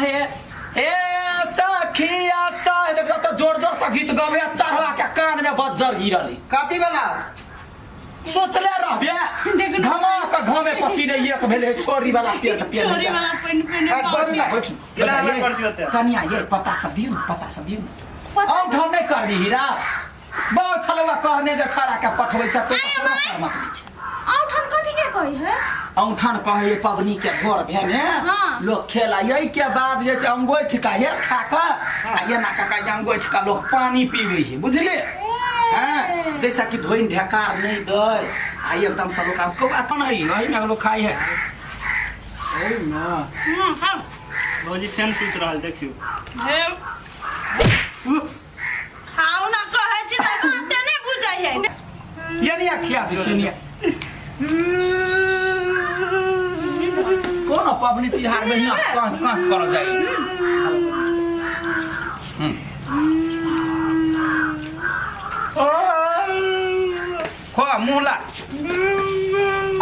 हे ए सखिया सा देखो तो जोर जोर से गीत गावे आ चढ़वा के कान में बज्जर गिरल है। कथी वाला सोचले रहबे देखो ना। घमा के घमे पसीने एक भेले छोरी वाला पेट पेट छोरी वाला पेन पेन आ, छोरी ला। बैठ केना हल्ला करसी ओते? कनिया ये पता सब दियौ ने पता सब दियौ ने पता औंठा नहि कर दी हीरा बहुत छलवा कहने जे छड़ा के पठबै छै तो आय, कोनो माय। कामक नहि छै। औठन कथी के कही है औंठन कहै पबनी के भोर भेने हाँ। लोग खेला यही के बाद जे छै अंगोठि का ये खा कऽ आ एना कऽ कऽ अंगोठि का लोग पानी पीबै है बुझलिए हाँ जैसा कि धोइन ढेकार नहीं दै आ एकदम सब लोग आब कौआ कोना है एहिमे लोग खाइ है हम्म, खाओ। भौजी फेन सुति रहल देखियौ हे। खाओ ना कहै छी तऽ बाते नहि बुझै है ये नहीं खिया दै छै नहीं कोनो पबनी तिहार में हियाँ कह कह कर जाए खो मुँह ला